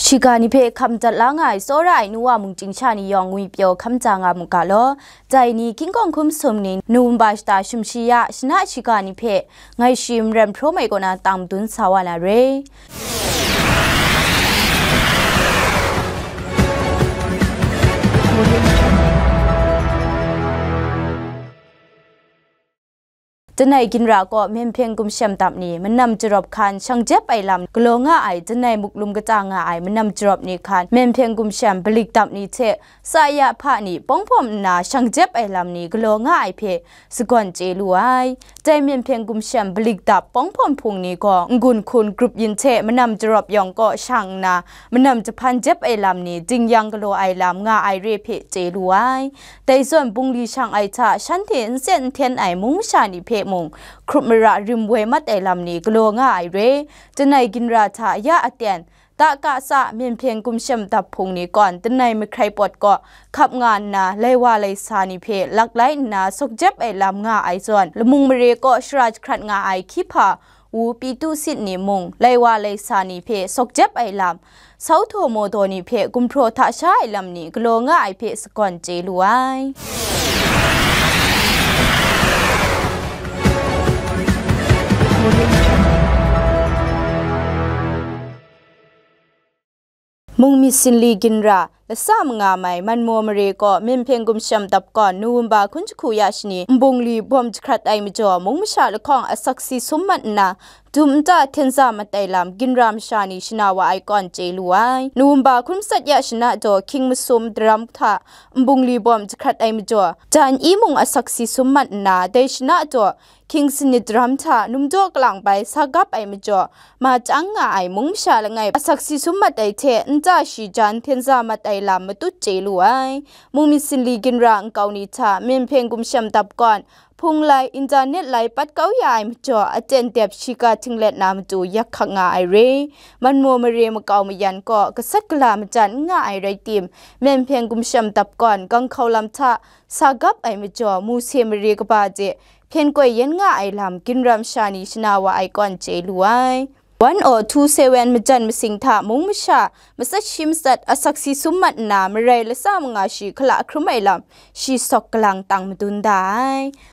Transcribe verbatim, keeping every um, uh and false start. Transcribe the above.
Shiga ni hpe hkam dat la nga ai tsawra ai nu wa mung chying sha ni yawng ngwi pyaw hkam ja nga mu ga law. Dai ni hkying kawng hkum sum ni November shata sumshi ya shana shiga ni hpe ngai shi N R M hprawm ai kaw na tang madun sa wa na re. Danai ginra kaw Myen Hpyen Gumshem dap ni manam jarawp hkan shang jep ai lam galaw nga ai, danai muklum kata nga ai manam jarawp ni hkan Myen Hpyen Gumshem Balik dap ni hte Saya hpa ni pawng hpawm nna shang jep ai lam ni galaw nga ai hpe sagawn chye lu ai. Dai Myen Hpyen Gumshem Balik dap pawng hpawm hpung ni gaw n-gun hkun grup yin hte manam jarawp yawng kaw shang nna, manam jahpan jep ai lam ni dingyang galaw ai lam nga ai re hpe chye lu ai. Dai zawn bungli shang ai hta shanhte n sen n hten ai mung masha ni hpe mung hkrup mara rim woi mat ai lam ni galaw nga ai re. Danai ginra hta ya aten, ta ka sa Myen Hpyen Gumshem dap hpung ni kawn danai mahkrai pawt kaw hkap nga nna, lai wa lai sa ni hpe lak lai nna sawk jep ai lam nga ai zawn, lamung mare kaw shara jahkrat nga ai hkyihpa wu Pitu Sit ni mung, lai wa lai sa ni hpe sawk jep ai lam, sau htaw maw daw ni hpe gumhpraw hta sha ai lam ni galaw nga ai hpe sagawn chye lu ai. Mung myit sinli ginra, lasa manga mai Manmaw mare kaw Myen Hpyen Gumshem dap kawn November hkun jahku ya shani nbungli bawm jahkrat ai majaw, mung masha lahkawng asaksi sum mat nna, dum nta hten za mat ai lam ginra masha ni shana wa ai kawn chye lu ai. November hkun matsat ya shana jaw hkying masum daram hta nbungli bawm jahkrat ai majaw, jan i mung asaksi sum mat nna, dai shana jaw hkying sanit daram hta numjaw kalang bai sa gap ai majaw, ma chyang nga ai mung masha langai asaksi sum mat ai hte nta shi jan hten za mat ai lam matut chye lu ai. Mung myit sinli ginra nkau ni hta Myen Hpyen Gumshem dap kawn hpung lai, internet lai pat kau ya ai majaw, aten dep shiga htinglet na matu yak hkak nga ai re. Manmaw mare makau mayan kaw gasat gala majan n nga ai rai tim, Myen Hpyen Gumshem dap kawn ganghkau lam hta sa gap ai majaw, Muse mare kaba de hpyen koi yen nga ai lam ginra masha ni shana wa ai kawn chye lu ai. One oh two seven majan masing hta mung masha matsat shi matsat asaksi sum mat nna, marai lasa manga shi hkala hkrum ai lam shi sawk kalang tang madun da ai.